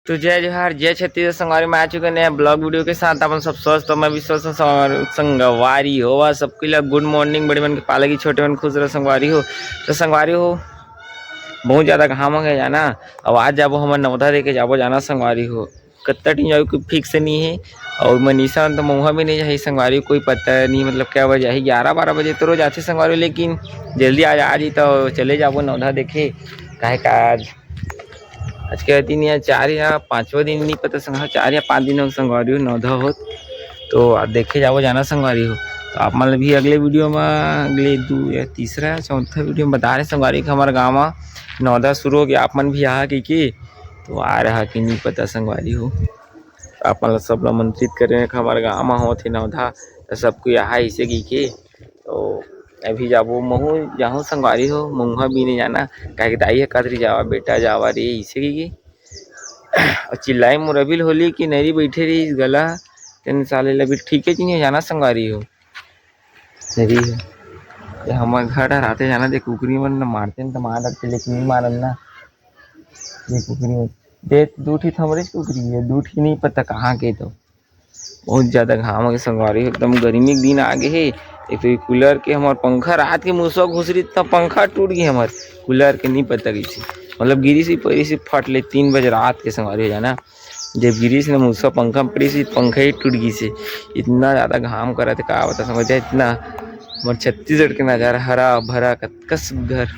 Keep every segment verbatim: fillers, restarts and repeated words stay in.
तो जय जोहार, जय छत्तीसगढ़ संगवारी, मैं आ चुके नया ब्लॉग वीडियो के साथ। अपन सब स्वस्थ हो, मैं विश्वास संगवारी हो, सबके लिए गुड मॉर्निंग। बड़े मन के पाला की, छोटे मन खुश रहो संगवारी हो। तो संगवारी हो, बहुत ज्यादा घाम हो गया जाना। अब आज जाबो हमर नवधा देखे जाबो जाना संगवारी हो। कत्ता टीम जाबो कोई फिक्स नहीं है। और मनीषा तो मऊहा भी नहीं जाही संगवारी, कोई पता नहीं, मतलब क्या बजे आही, ग्यारह बारह बजे तो रोज आथे संगवारी, लेकिन जल्दी आज आ जी तो चले जाबो नवधा देखे। काहे का आज आज के दिन या चार या पांचवा दिन नहीं पता संग, चार या पांच दिन हो संगवारी हो नवधा होत। तो आप देखे जाबो जाना संगवारी हो। तो आप मन भी अगले वीडियो में, अगले दू या तीसरा या चौथा वीडियो में बता रहे संगवारी कि हमारे गाँव में नवधा शुरू हो गया, आप मन भी आहा कि, कि तो आ रहा कि नहीं पता संगवारी हो। आप मन ला सब ला आमंत्रित करे हमारे गाँव में होत हे नवधा, तो सब कोई आहा इसे की के। तो अभी जाबो महू जाहूँ संगवारी हो, मऊहा बीने जाना, काहे कि दाई ह कतरी जावा बेटा जावा रे इसे की के। और चिल्लाई मोर अभी होली की नरी बैठे रही गला, तेन साले लभी ठीक है जी नहीं जाना संगवारी हो। नरी है। ये हमार घर हर आते जाना दे कुकरी मन न मारते न तो मार डरते लेकिन नहीं मारन ना। ये कुकरी मन दे दू ठी थमरेच कुकरी है, दू ठी नहीं पता कहाँ के तो। बहुत ज्यादा घाम है संगवारी हो, एकदम गर्मी के दिन आ गए है। एक तो ये कूलर के हमार पंखा रात के मुसवा घुसरी त पंखा टूट गई हमार कूलर के, नहीं पता कैसे, मतलब गिरी से परी से फट ले तीन बजे रात के संगवारी हो जाना। जब गिरी से ना मुसवा पंखा में पड़ी से पंखा ही टूट गई से। इतना ज्यादा घाम करा थे का बता समझ इतना। हमार छत्तीसगढ़ के नजारा हरा भरा कतका सुग्घर।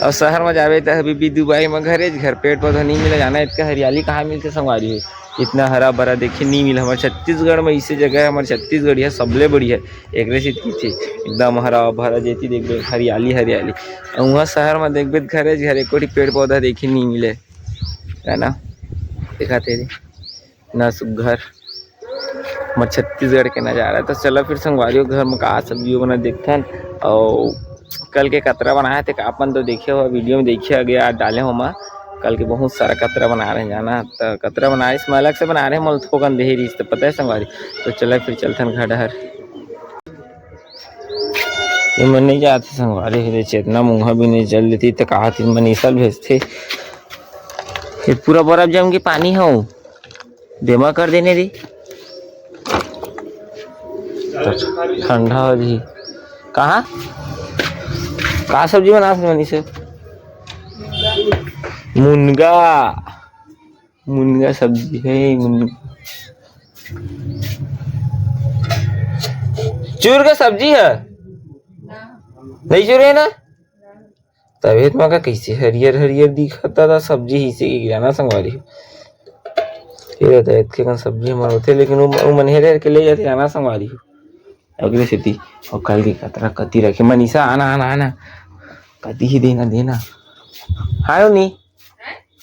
और शहर में जावे त हबीबी दुबई में घरे घर पेड़ पौधा नहीं मिला जाना, इतका हरियाली कहाँ मिलते संगवारी हो। इतना हरा भरा देखे नहीं मिला हमारे छत्तीसगढ़ में, इसे जगह है हमारे छत्तीसगढ़िया सबले बढ़िया। एक रेसी की चीज एकदम हरा भरा जेती देखबे हरियाली हरियाली। और वहाँ शहर में देखबे त घरे घर एक कोठी पेड़ पौधा देखे नहीं मिले है ना। देखा तेरे ना सुग्घर हमर छत्तीसगढ़ के नजारा। तो चला फिर संगवारी हो घर में का सब्जी बना देखथन। और कल के कतरा बनाए थे आप मन तो देखे हो वीडियो में, देखे हो गया डाले हो मैं। कल के बहुत सारा कतरा बना रहे हैं जाना, तो कतरा बना रहे इसमें अलग से बना रहे हैं, मोल थोकन दे रही तो पता है संगवारी। तो चला फिर चलथन घर डहर। ये मन नहीं जाते संगवारी हो, चेतना मुंगा भी नहीं चल देती तो कहा थी मनीषा ल भेजते। ये पूरा बर्फ जम के पानी हो। बेमा कर देने दी। ठंडा हो जी। कहाँ? का सब्जी बना सकते मनीष? मुनगा। मुनगा सब्जी है, मुनगा। चूर का सब्जी है? नहीं चूर है ना? तबीयत मा का कैसे हरियर हरियर दिखत दादा सब्जी हिसे के गिराना संगवारी हो। ये रहता है इतके कन सब्जी हमार होते, लेकिन वो, वो मन हेरे के ले जाते आना संगवारी हो। अगले सेती और कल के कतरा कति रखे मनीषा आना आना आना। कति ही देना देना। हाँ नी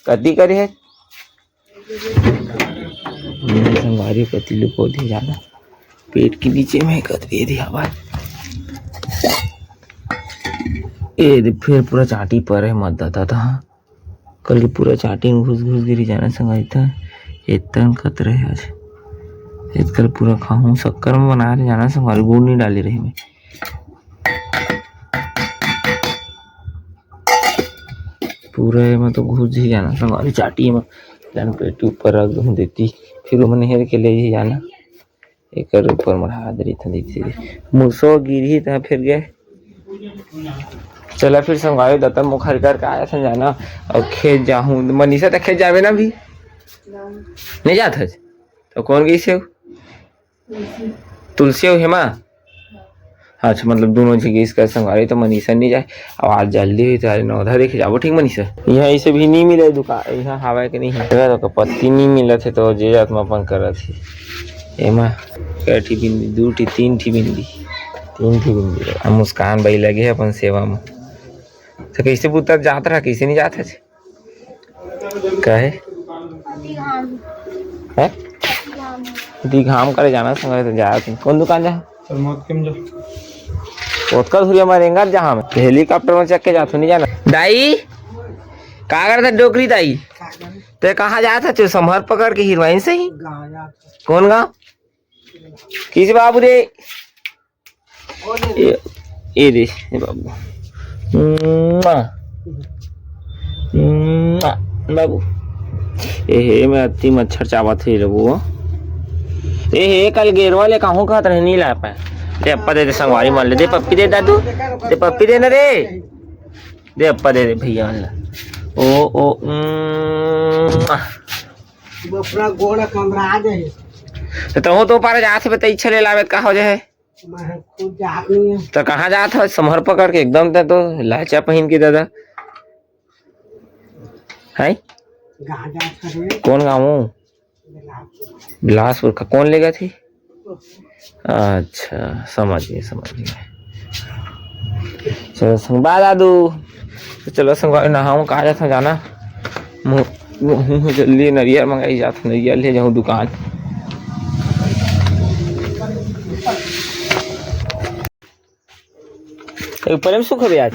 कति करे है। संगवारी पति लुको दे जाना पेट के नीचे में कत दे दे हवा। ए दे फिर पूरा चाटी पर है मत दादा था। कल के पूरा चाटी में घुस घुस गिरी जाना संगवारी था। इतना कत रहे आज। इतकर पूरा खाऊं शक्कर में बना रहे जाना संगवारी गुड़ नहीं डाले रहे मैं। पूरा एमा तो घुस ही जाना संगवारी चाटी में। जान पेटी ऊपर रख दूं देती फिर ओमन हेर के ले ही जाना। एकर ऊपर मढ़ा दे रही था देती मुसो गिरही त फिर गए। चला फिर संगवारी दतन मुखर करके आया था जाना। और खेत जाहूं मनीषा त खेत जावे ना भी नहीं जात है। तो कौन गई से तुलसी अउ हेमा। अच्छा मतलब दोनों झी गइस कर संगवारी तो मनीषा नहीं जाए। अब आज जल्दी हुई तो आज नौधा देखे जाबो ठीक मनीषा। यहाँ इसे भी नहीं मिले दुकान यहाँ हवा के नहीं है तो पत्ती नहीं मिलत है तो जे जात में अपन करत है। एमा कई ठी बिंदी दू ठी तीन ठी बिंदी। तीन ठी बिंदी अब मुस्कान बाई लगे है अपन सेवा में। तो कैसे पुतर जात रहा कैसे नहीं जात है? काहे? हैं? दी घाम करे जाना संगे तो जात हूँ। कौन दुकान जा? प्रमोद के में जा। ओतका धुरिया में रेंगत जा हम। हेलीकॉप्टर में चढ़ के जात हूँ, नहीं जाना। दाई, का करत है डोकरी दाई? ते कहाँ जात है? तू संभर पकड़ के हीरोइन से ही? गाँव जात है। कौन गाँव? किस बाबू रे? ए, ए दे, ए बाबू। मुआ। मुआ, बाबू। ए हे, मैं अति मच्छर चावत हे रघु। ए हे, कल गेरवा ले कहूँ कहत रहे, नहीं ला पाए। दे अप्पा, दे दे संगवारी मन ले, दे पप्पी दे दादू, दे पप्पी दे ना रे, दे अप्पा, दे दे भैया मन ला। ओ, ओ, उम्म, आह। वो पूरा गोड़ कमरा जाए। तो तहूँ तो पार जात हे, बता इच्छा ले लावे, का हो जाए? मैं खुद जात नहीं है। तो कहाँ जात हो? समहर पकड़ के एकदम, ते तो लाचा पहन के दादा। है? कहाँ जात हवे? कौन गाँव हो? बिलासपुर। बिलासपुर का कौन लेगा थी? अच्छा, समझ गए, समझ गए। चलो संग, bye दादू। तो चलो संग, नहाऊँ, कहाँ जाता जाना? मुँह, मुँह जल्दी नरियर मंगाई जात, नरियर ले जाऊँ दुकान। ए, ऊपर में सुख हो गया।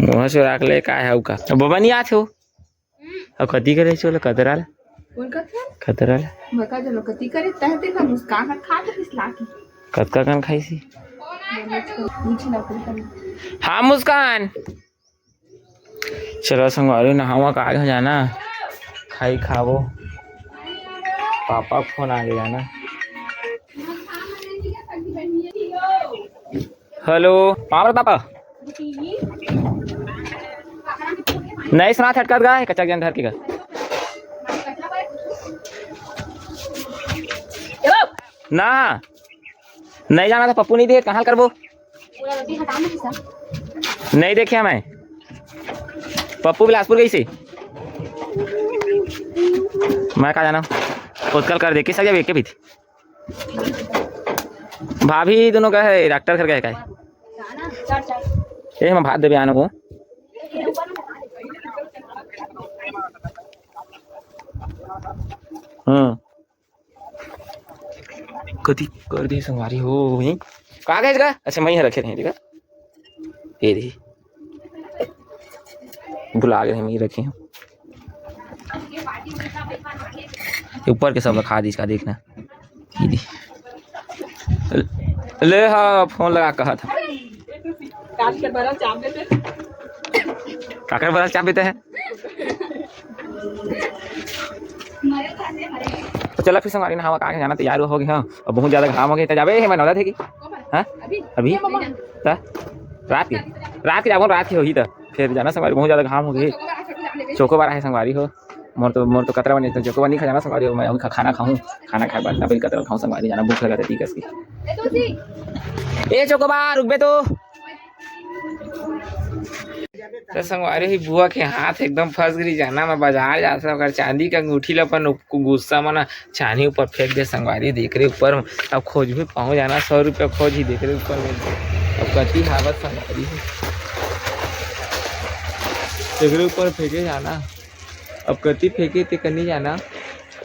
मुँह से राख ले, का है का? अब बाबा नहीं आते हो? अब कति करे चलो, कतरा ला? कौन कतरा? कतरा ला? मैं का चलो, कति करे? तह ते ना मुस्कान खा के पिसला के। कतका कन खाई सी? पूछ ना, पूछ ना। हाँ, मुस्कान। चलो संगवारी, नहावा का आगे जाना, खाई खाबो, पापा फोन आगे जाना। Hello, power papa. नहीं सुना, थटकत गा, कच्चा ज्ञान धर के गा। ना, नहीं जाना था, पप्पू नहीं दे, कहाँ करबो? नहीं देखे मैं। पप्पू बिलासपुर गई से। मैं का जाना? उतकल कर दे, किस जगह के बीच? भाभी दोनों का है, डॉक्टर घर का है का है? ये हम भात देवे आने को। हम्म। कति कर दे संगवारी हो, वहीं। कहाँ गए इसका? अच्छा, मैं ही रखे थे, ठीक है। ये दे। भुला गए, मैं ही रखे हूँ। ये ऊपर के सब खा दी इसका, देखना। ये दे। ले, हाँ, फोन लगा, कहा था। काकर बरल चाप देते हैं। तो चला फिर संगवारी, नहावा का आगे जाना, तैयार हो गए हैं। अब बहुत ज्यादा घाम हो गया, तो जाबे हे, मैं नौला थे कि? हाँ? अभी? ता? रात के? रात के जाबो, रात के होही त। फिर जाना संगवारी, बहुत ज्यादा घाम हो गई। चोकोबार आहे संगवारी हो। मोर तो, मोर तो कतरा बने, तो चोकोबार नहीं खा जाना संगवारी हो। मैं अभी खा-, खाना खाऊं। खाना खाए बाद ना, फिर कतरा खाऊं संगवारी, जाना भूख लगा ती कस की। ए चोकोबार, रुकबे तो। तो संगवारी ही बुआ के हाथ एकदम फंस गई, जाना मैं बाजार जात हूँ, अगर चांदी के अंगूठी ला अपन उ-, गुस्सा में ना चांदी ऊपर फेंक दे संगवारी, देख रहे ऊपर में। अब खोज भी पाऊँ जाना, सौ रुपया खोज ही, देख रहे ऊपर में। अब कति हावत संगवारी ही। देख रहे ऊपर फेंके जाना, अब कति फेंके ते कनी जाना,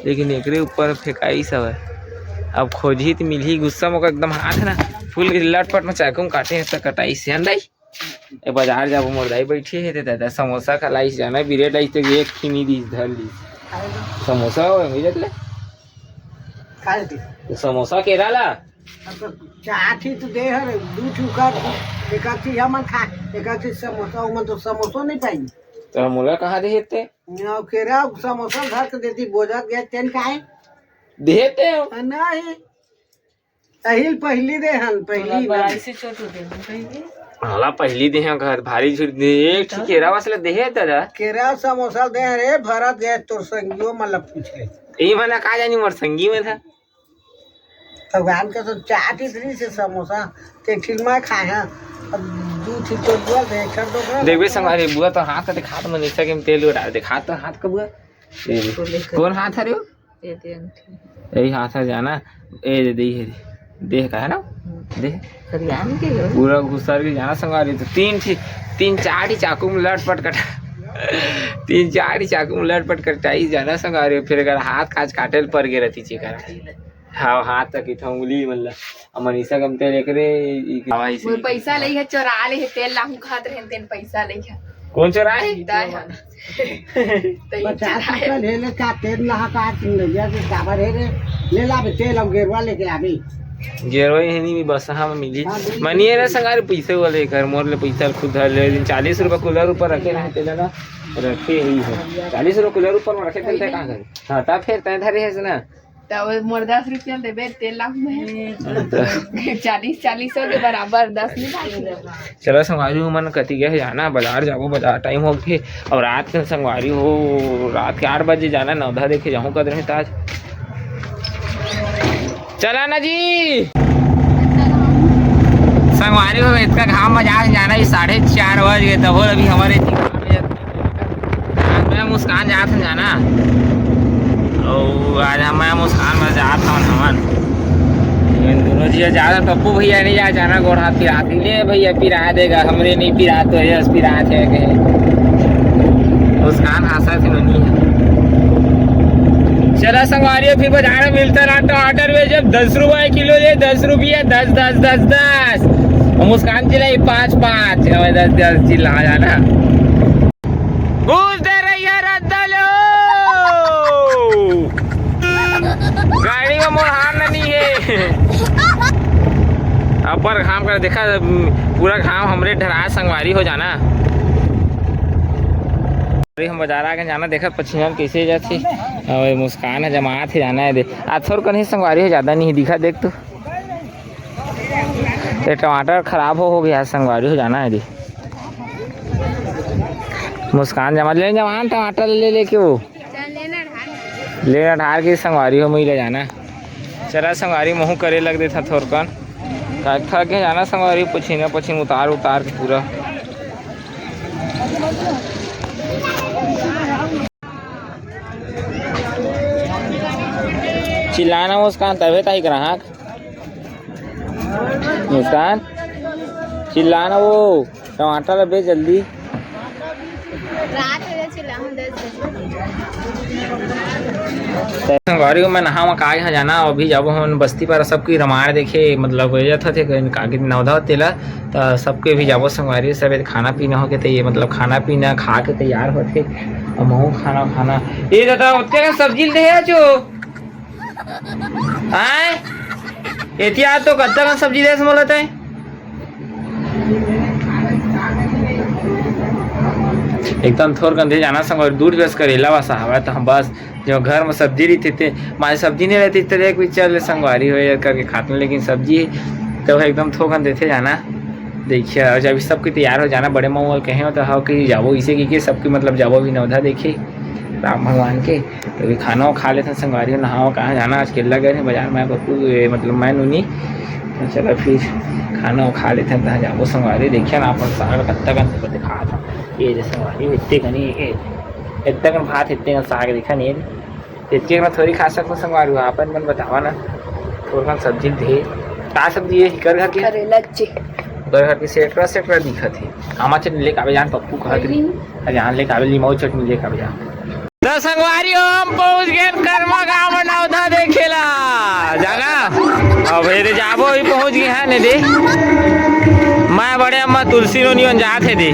लेकिन एकरे ऊपर फेंकाई सब है। अब खोजही त मिलही, गुस्सा में ओकर एकदम हाथ ना फूल के लटपट में चाकू में काटे है त कटाई से अंदाई। ए, बाजार जाबो, मोर दाई बैठी हे, ते दादा समोसा खा लाइस, जाना बिरेड लाइस, ते एक खिनी दीस, धर लीस। समोसा हो, मिलत ले? खा लेती। तो समोसा केरा ला? अब तो चाट ही तो दे हर, दू ठू कर, एक आध चीज हमन खा, एक आध चीज समोसा, उमन तो समोसा नहीं पाई। तो मोला कहाँ दे हेते? ना, केरा समोसा धर के देती, बोझत गए, तेन काहे? देते हो? नहीं। अहिल पहली दे हन, पहली तोला बड़ा ना। ऐसे चोट हो गया, पहली। हाला पहली दे हैं घर, भारी झूठ दे, एक तो? केरा वासले दे है दादा। केरा समोसा दे हैं रे, भरत गए तोर संगियो मन ला पूछ ले। ई मन ला का जानी मोर संगी मन ह। भगवान का तो चाट इतनी से समोसा, ते ठिलमा खाए हैं। अब दू ठिल तो बुआ दे, छड़ दो घर। देखबे संगवारी बुआ तो हाथ का दिखात मन जैसा कि हम तेल उड़ा दिखात तो हाथ का बुआ। ए, कौन हाथ हरे हो? ये दे अंगठी। यही हाथ है जाना। ए दे, दे, दे, दे का है ना? हम्म। दे। करियान के हो? पूरा घुसर के जाना संगवारी, तो तीन ठी, तीन चार ठी चाकू में लटपट कटा, तीन चार ठी चाकू में लटपट कटाई जाना संगवारी, फिर अगर हाथ काज काटे ल पर गे रहती चेकर। हाँ, हाथ तक इतना उंगली मतलब, अब मनीषा कम तेरे करे, ई, ई, हवा इसे मोर पैसा लई है, चोरा ले है, तेल लाहू खात रहन, तेन पैसा लई है। कौन चोरा है? दाय है। तो ये पचास चोरा है। रुपया ले ले, का तेल नहा का तुम ले गया, कि काबर है रे? ले ला बे, तेल हम गेरुआ लेके आबे। गेरुआ ही नहीं, बस हाँ, मिली। हाँ, मिली। मनिए रे संगारे, पैसे वाले कर, मोर ले पैसा खुद धर ले, दिन चालीस रुपया कूलर ऊपर रखे रहे, तेल ना। रखे ही है। चालीस रुपये किलो ऊपर में रखे, तेल तय कहाँ करे? हाँ, तब फिर तय धरे है ना। तब मोर दस रुपया देबे, तेल लाख में। चालीस, चालीस सौ के बराबर, दस नहीं लाख। चला संगवारी हो, मन कति गए जाना, बाजार जाबो, बाजार टाइम हो गए। और रात के संगवारी हो, रात के आठ बजे जाना, नवधा देखे जाहूँ कद रहे ताज। चला ना जी। संगवारी हो, इतना घाम में जात जाना, ये साढ़े चार बज गए, तब अभी हमारे मैं मुस्कान जात हन जाना। अउ आज हम, मैं मुस्कान में जात हवन हमन। इन दोनों जी जात हन, पप्पू भैया नहीं जात जाना, गोड़ हाथ पिरात ही। ले भैया पिरा देगा, हमरे नहीं पिरात तो यस पिरात है कहे। मुस्कान हंसत हे नोनी। चला संगवारी हो, फिर बाजार में मिलता रहा टमाटर में, जब दस रुपए किलो ले, दस रुपया, दस, दस, दस, दस। और मुस्कान चिल्लाई पाँच, पाँच, हमें दस, दस चिल्ला जाना। घुस दे रही है रद्दा लो। गाड़ी में मोर हार नहीं है। अब्बड़ घाम कर देखा, पूरा घाम हमरे ढरा संगवारी हो जाना। अरे हम बाजार आके जाना, देखा पछिया में कैसे जाथे। अउ मुस्कान है, जमात है जाना है दे। आ थोर कन ही संगवारी हो, ज्यादा नहीं दिखा, देख तू। ये टमाटर खराब हो, हो गया संगवारी हो जाना है दे। मुस्कान जमा ले, जवान टमाटर ले लेके वो। लेना ढार के संगवारी हो, मुई ले जाना। चला संगवारी, महू करे लग देथा थोरकन। का थक के जाना संगवारी, पछीना पछीन उतार उतार के पूरा। चिल्लाना मुस्कान, तबे ताई ग्राहक। मुस्कान, चिल्लाना वो। टमाटर ला बेच जल्दी। रात में चिल्लाहूँ दस बजे। संगवारी हो, मैं नहावा का यहाँ जाना, अभी जाबो हमन बस्ती पर, सबकी रमायण देखे, मतलब ये जात हे काकी नवधा तेला, त सबके भी जाबो संगवारी, सब खाना पीना होके त ये मतलब खाना पीना खा के तैयार होथे, अउ महू खाना खाना। ए दादा, ओतके कन सब्जी ले दे जो। आय? एती आज तो कत्ता कन सब्जी देस मोला तय? एकदम थोर कन दे जाना संगवारी, दूर बस करेला बस हवय त हम बस जो घर में सब्जी रहिथे ते, मारे सब्जी नहीं रहती त एक भी चल संगवारी हो यार करके खाते हैं, लेकिन सब्जी तो एकदम थोर कन देथे जाना। देखिए, और जब सबके तैयार हो जाना, बड़े मऊ कहे हो तो हाँ कि जाबो इसे की के सबके मतलब जाबो भी नवधा देखे राम भगवान के। तो अभी खाना खा लेथन संगवारी हो, नहावा कहाँ जाना, आज केला गए हैं बाजार में, पप्पू, ए, मतलब मैं नूनी। तो चलो फिर खाना खा लेथन, तहाँ जाबो संगवारी, देखिए ना अपन साग कत्ता कन से दिखा था। ये जे संगवारी हो, इतने कनी, ए, इतने कन भात, इतने कन साग दिखा नहीं। इतने कन थोड़ी खा सकूँ संगवारी हो, अपन मन बतावा ना। थोड़ा कन सब्जी दे। का सब्जी है? हिकर घर के? करेला चे। घर घर के सेटरा सेटरा दिखत है। आमा चटनी लेके आवे जान, पप्पू कहत रही। अरे जान लेके आवे, लिमाऊ चटनी लेके आवे जान। त संगवारी हो, हम पहुंच गए कर्मा गांव नवधा देखेला। जाना? अब ये दे जाबो, ही पहुंच गए हैं ने दे। मैं बड़े अम्मा तुलसी नोनी मन जात है दे।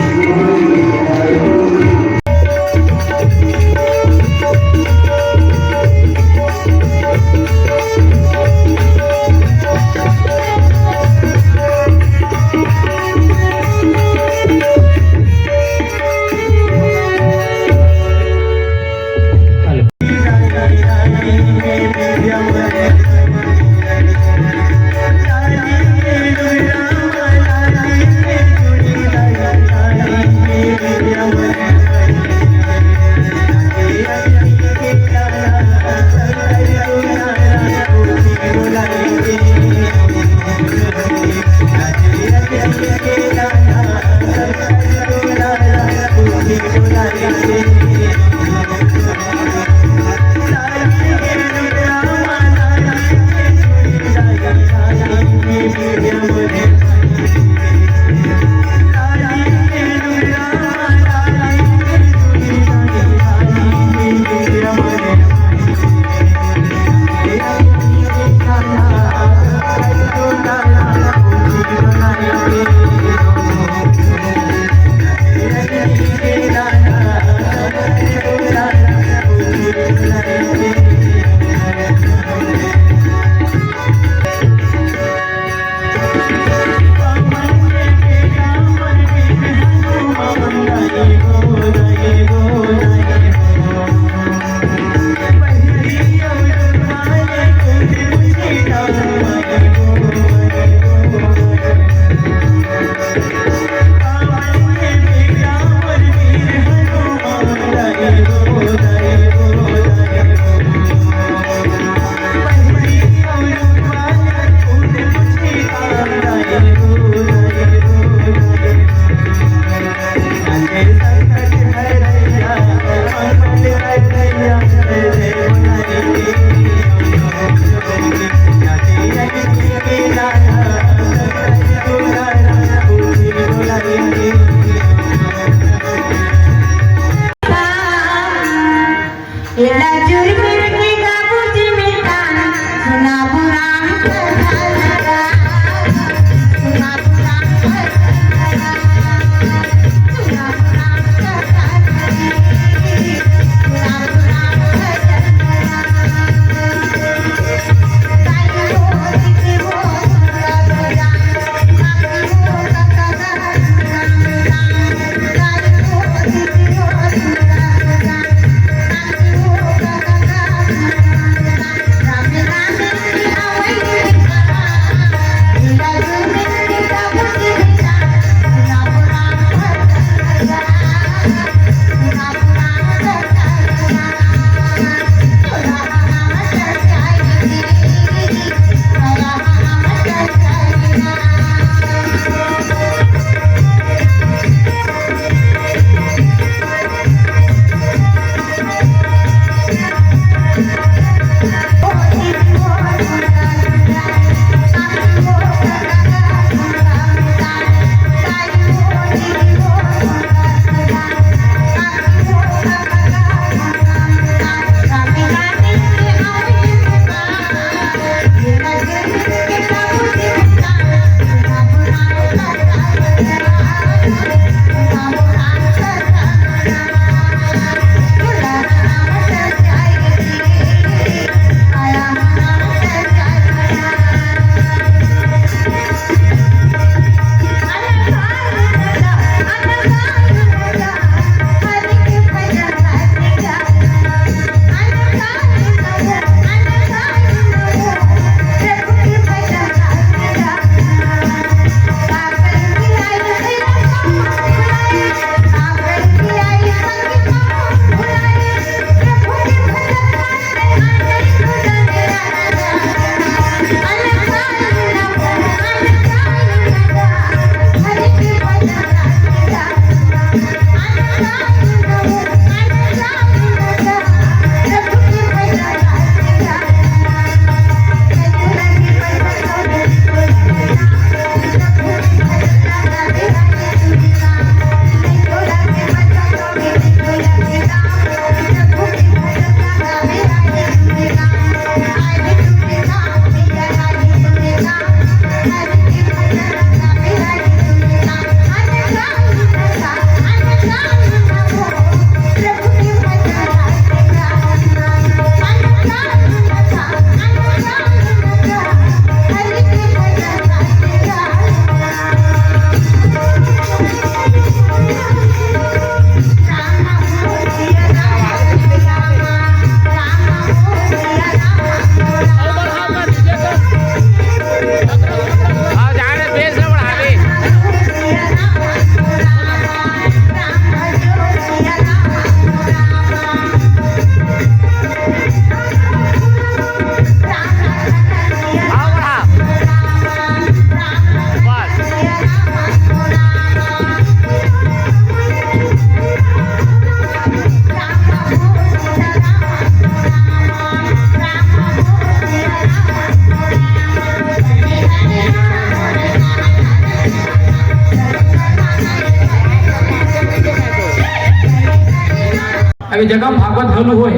अभी जगह भागवत घलो होय।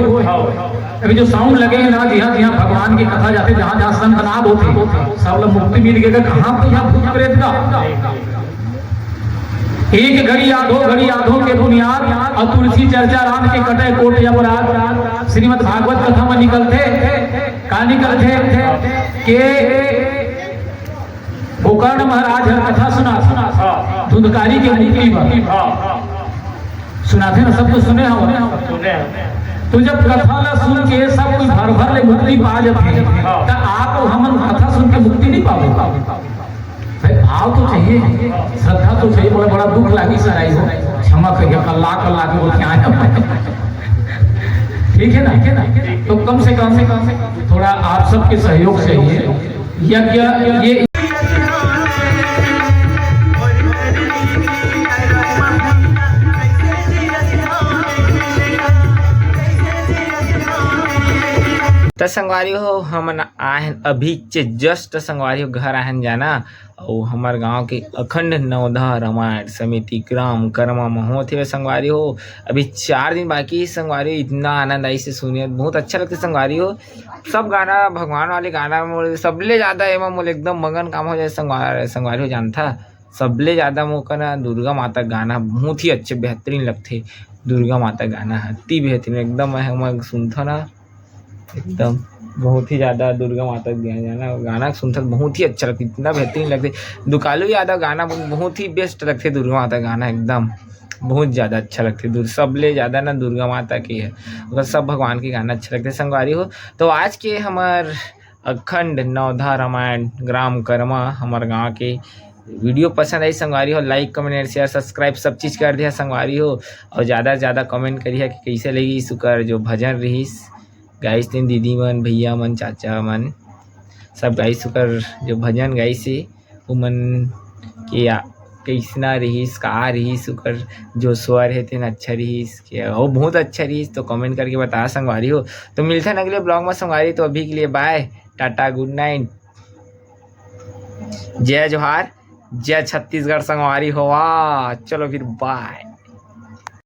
अभी जो साउंड लगे हे ना, जिहाँ जिहाँ भगवान की कथा जाथे, जहाँ जहाँ संतनाद होथे, सब ला मुक्ति मिल गे। कहाँ पे यहाँ भूत प्रेत का एक घड़ी आधो घड़ी आधो के बुनियाद अउ तुलसी चर्चा राम के कटे कोट अपराध। श्रीमद् भागवत कथा में निकलथे, का निकलथे के गोकर्ण महाराज हर कथा सुना, हाँ। धुंधकारी के मुक्ति बर। हाँ। सुनाथे ना, सब तो सुने हो। सुने हो। तो जब कथा ला सुन के सब कोई भर भर ले मुक्ति पा जाथे, हाँ। त आप अउ हमन कथा सुन के मुक्ति नहीं पाबो। भाई, भाव तो चाहिए, श्रद्धा तो चाहिए। बड़ा, बड़ा दुख लागी सर, आई हो, क्षमा करिए, कल्ला कल्ला के बोल के आए हैं। ठीक है ना? तो कम से कम, कम से कम थोड़ा आप सबके सहयोग से ये यज्ञ, ये त संगवारी हो, हमन आए हन अभी चे just संगवारी हो घर आए हन जाना, अउ हमर गांव के अखंड नवधा रामायण समिति ग्राम करमा म होत हे संगवारी हो। अभी चार दिन बाकी हे संगवारी हो, इतना आनंद आइस हे सुने, बहुत अच्छा लगथे संगवारी हो। सब गाना, भगवान वाले गाना मोर सबले ज्यादा एमा मोर एकदम मगन काम हो जाए संगवारी, संगवारी हो जानथा। सबले ज्यादा मोर कना दुर्गा माता गाना बहुत ही अच्छे बेहतरीन लगथे। दुर्गा माता गाना ह अति बेहतरीन, एकदम मैं, मैं सुनथव ना, एकदम बहुत ही ज्यादा दुर्गा माता के गाना, गाना सुनथव बहुत ही अच्छा लगथे, इतना बेहतरीन लगथे। दुकालू यादव गाना बहुत ही best लगथे, दुर्गा माता गाना एकदम बहुत ज्यादा अच्छा लगथे। दुर-, सबले ज्यादा ना दुर्गा माता के है, ओकर सब भगवान के गाना अच्छा लगथे संगवारी हो। तो आज के हमर अखंड नवधा रामायण ग्राम करमा हमर गांव के video पसंद आई संगवारी हो, like, comment and share, subscribe सब चीज कर दिया संगवारी हो। और ज्यादा से ज्यादा comment करिया कि कैसे लगिस ओकर जो भजन रहिस, गाइस तेन दीदी मन, भैया मन, चाचा मन सब गाइस ओकर जो भजन गाइस हे, ओमन के आ-, कैसना रहिस, का रहिस, ओकर जो स्वर हे तेन अच्छा रहिस के, ओ बहुत अच्छा रहिस। तो comment करके बता संगवारी हो। तो मिलथन अगले vlog में संगवारी, तो अभी के लिए bye, टाटा, good night, जय जोहार, जय छत्तीसगढ़ संगवारी हो। आ, चलो फिर bye।